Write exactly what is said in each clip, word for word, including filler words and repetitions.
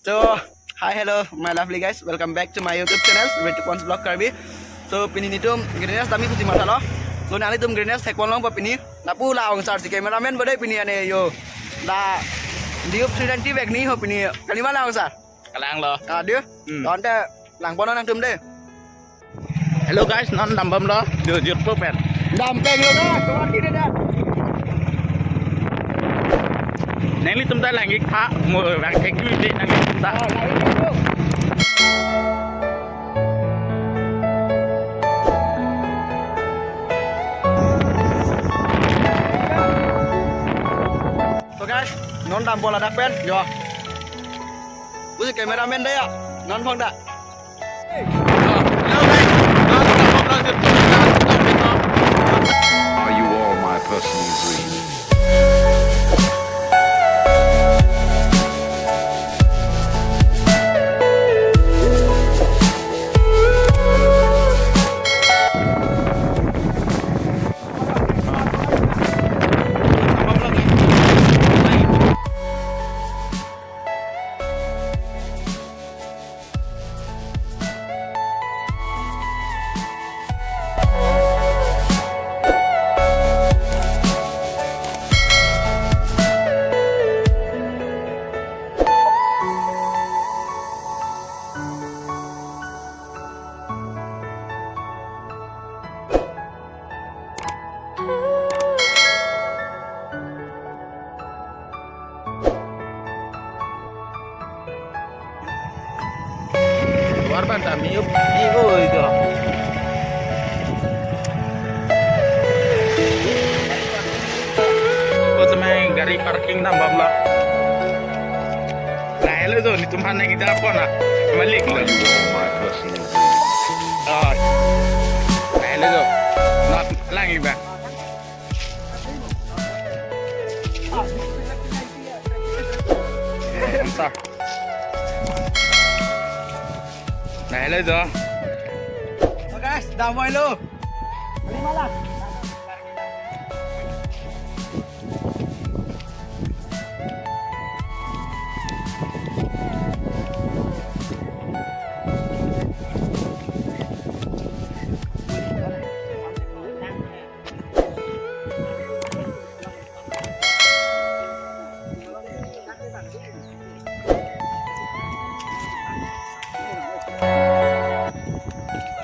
So, hi, hello, my lovely guys. Welcome back to my YouTube channel, Ritu Pons Vlog Karbi. So, pini netum Greenest dam-i pusi mathalo. So, nanglitum Greenest thekpon longpo pini. Lapu la ongsar si cameraman bode pini ane yo. La Duke three ninety bag ni ho pini. Kali ma la ongsar? Kalang lo. Ah, Duke. Hmm. Ante langpon nangtum dei. Hello guys, non dambomlo, jo, jirpo pen. Dam peng lo guys, kawat kiri dah. Nanglitum ta lang-ik tha, mo lang thek ju ide nanglitum ta. Ah, lang-ik tha. So guys, non dampo ladak pen, jo. Pusi cameraman dei ya, non phong dah. Are you all my personal dreams? Warpan ta miup, miup itu. Kota main gari parking nang bamla. Nah, hello tuh, netum aphan nang kita apa na? Balik lo. Oh. Nah, hello tuh. Not lagi ba. Mantap. Nah, hello tuh. Oh, guys, damai lo.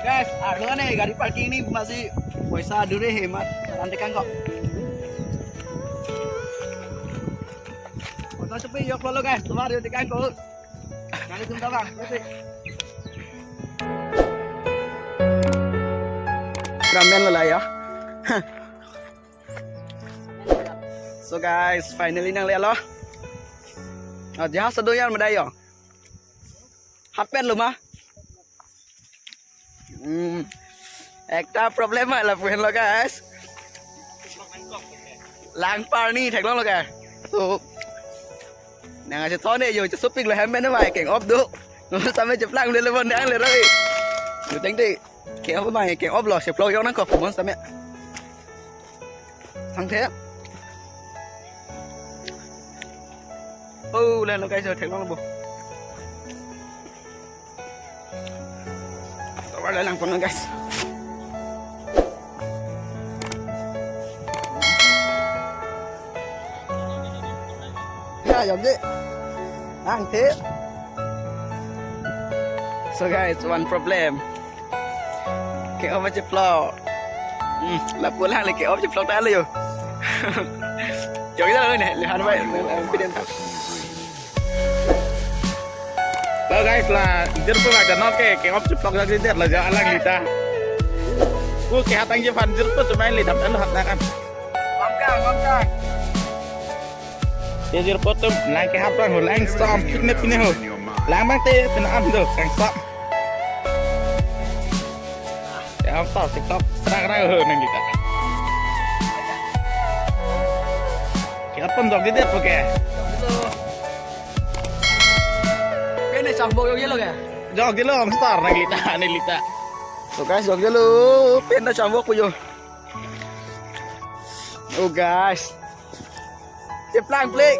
Guys, arlo ane gari parking ni masih poisa dure hemat. Nanti kan kok. Kota sepi yok lo guys, keluar yuk kan kok. Nanti jumpa bang. Ramen lo lah ya. So guys, finally nanglelo. Oh, jahaz ado yan madai yo. Half pant lo ma. Hmm. Ekta problem hai lapu henlo guys. Lang parni theklonglo guys. So nang ase thone yo chesopik lo hem pen mai keng op do. Same cheplang le lo bon dang le roi. Yo teng de. Keng op mai keng op lo cheplok yong nangkok mon same. Thangthe. Oh, lahenlo guys, theklonglo bo. Tovar le langpon guys. Ya, yom je. Thangthe. So guys, one problem. Keng op cheplok. Hmm, lapu lang le keng op cheplok ta lo yo. Jok ita lo ne, le han bai, le han piden ta. Lo guys, la jirpo ba jano ke, keng op cheplok jok det lo jo alanglita. Ku ke hatang je fan jirpo cuma le dam lo hat na kan. Bangkang, bangkang. Ye jirpo atum lang ke hap lang ho, lang som, pine pine ho. Lang bang te pine am do, lang som. Ya, ang som, TikTok, serang rang ho nang kita. Kita pun jok di dia, oke. Pine chambok yong yelo ke? Jok di lo, ang star nang kita, nang kita. So guys, jok di lo, pine chambok ko yo. Oh guys. Cheplang plik.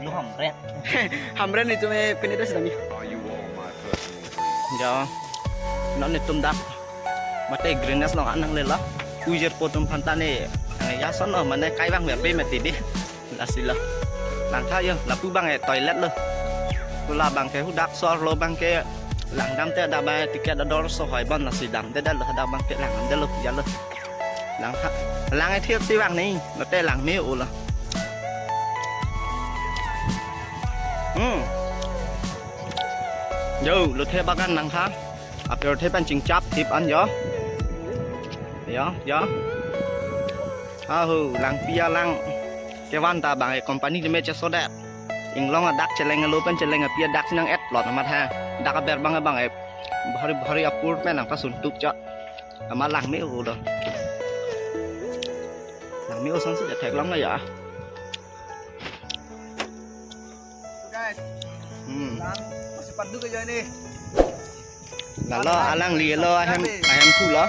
Lu hamret. Hamret ni tume pini das dami. Ya. Non netum dak. Mate greenness long anang lela. Ujir po atum aphan ta ne. Eh, ya son lo mane kai bang berbe mati di. Lasi lo. Langtha yo, lapu bang e toilet lo. Kula bang ke hudak sor lo bang ke langdam te dak bang ticket ador so hoi bon lasi damde dak lo dak bang ke langdam de lo ya lo. Langtha. Lang e thiet si bang ni, lo te lang me-o lo. Hmm. Yo, lo the bagan langtha. Apor the pen chingchap thip an yo. Yo, yo. Aho, langpi alang. Kevan ta bang e company de me chesodet. Inglong adak cheleng alo pen cheleng api adak si nang-et plot amat ha. Dak aber bang bang e. Bhari bhari apur pen nang pasun tuk cha. Ama lang me-o lo. Lang me-o son si theklong na ya. So guys, Hmm. lang masih padu ke ini. Lalo alang li lo ahem ahem thu lo.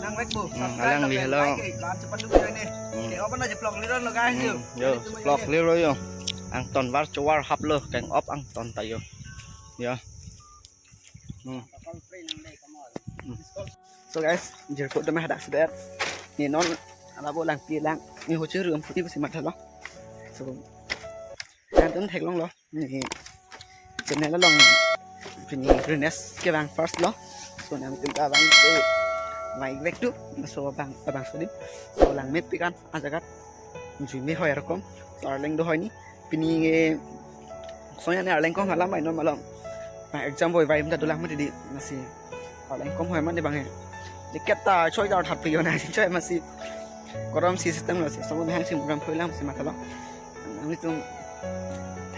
Nang vek bu. Hmm, alang li lo. Lang cepat dulu ini. Hmm. Oke, open aja vlog liron lo guys Hmm, yuk. Yo, Ini cuma vlog ini. Liro yo. Angton var chowar hap lo keng op angton ta yo. Ya. Hmm. So guys, jirpo dam hadak sudah. Ne non alabo langpi lang. Ne hoching rum putih pusi mathalo. So, nangtum theklonglo. Ne channel along pini Greenness kevang first lo. So nangtum ta abang tu mai vek tu. So abang abang sudim. So langmepik an ajagat. Jui me hoi arokom. So Arleng do hoi ni. Pini, eh, soalnya ne Arleng kom halam mai non malom. Bang exam boi vai mta dolang mati di masih. Arleng kom hoi mane bang he. Ticket ta choi dar thap piyo na choi masih. Korom si system lo si. Somo hang si muram phoi lang si mathalo. Nangtum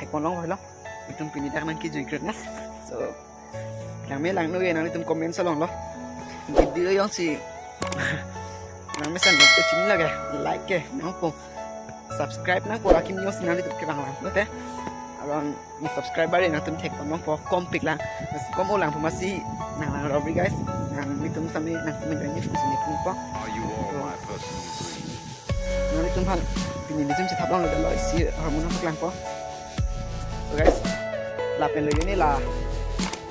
thek ponlong hoi lo. Itum pini dak nangkejui Greenness. So, langme langno ke nangtum comment along lo. Video jongsi langmesen lo te chini lage, like ke nangpo, subscribe nangpo, akim jongsi nangtum kevang lang lo te. Aron ni subscriber nangtum thek ponlongpo, kompik lang. Mas kom olang po masi nang lang robri guys. Nangtum sami nangtum menjadi sini pun po. Are you all my personal dreams? Nangtum phan pini nelitum chethap long lo isi hormone paklang po. So guys, lapen lo ini la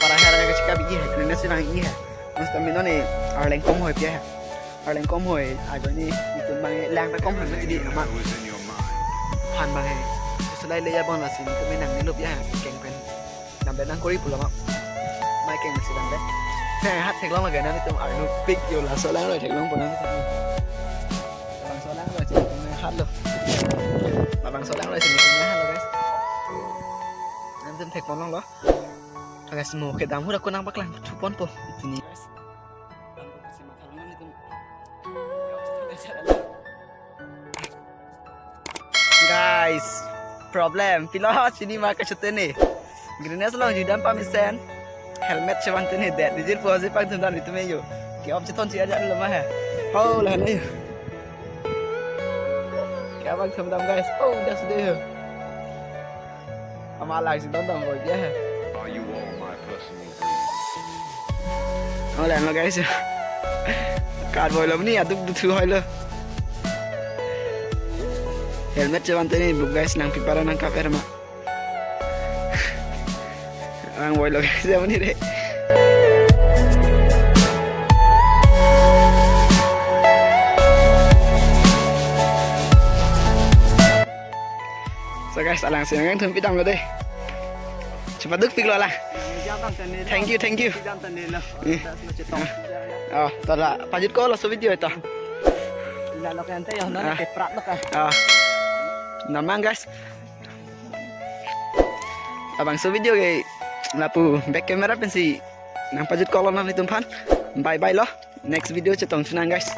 para hera ke chika bigi hai, Greenness si bang ini hai. Mas tami non ni Arleng kom hoi pia hai. Arleng kom hoi ajo ni itum bang lang ta kom hoi mati di ama. Phan bang hai. Selai le ya bang lasi itum nang ni lup ya keng pen. Nambe nang kori pulo ma. Mai keng si nambe. He, hat theklong lage nangtum arnupik yo laso lang lo theklong ponang. Bang solang lo, cek tum hat lo. Bang solang lo, cek tum hat lo guys. Nangtum thek ponlong lo. Guys, mo kedam hura ko nangpaklang thu ponpo. Pini guys. Guys, problem. Pilo chini ma kachete ne. Greenness along jui dam pamesen. Helmet chevang te ne det. Dijil po si pangthum dam itum yo. Ke-op chethon si aja lo ma hai. Ho la ne. Ke-op pangthum dam guys. Oh, das de ho. Ama lang si don dam boi ya hai. Are you all my personal dreams? Oh, lang lo guys. Kar boi lo ni aduk du thu hoi lo. Helmet chevang te ne bu guys nangpi para nangkap er ma. Ang boi lo guys ya mani re. So guys, alang si nangtum pidam lo dei. Cepat duk pik lo alang. Thank you, thank you. Eh. Oh, to la pajut ko laso video to. Ila lo kan te yo na Ah. Ke prat lo ka. Ah. Namang guys. Labangso video ke lapu back camera pensi nangpajut kok lo nanglitum phan. Bye bye lo. Next video chetong chunang guys.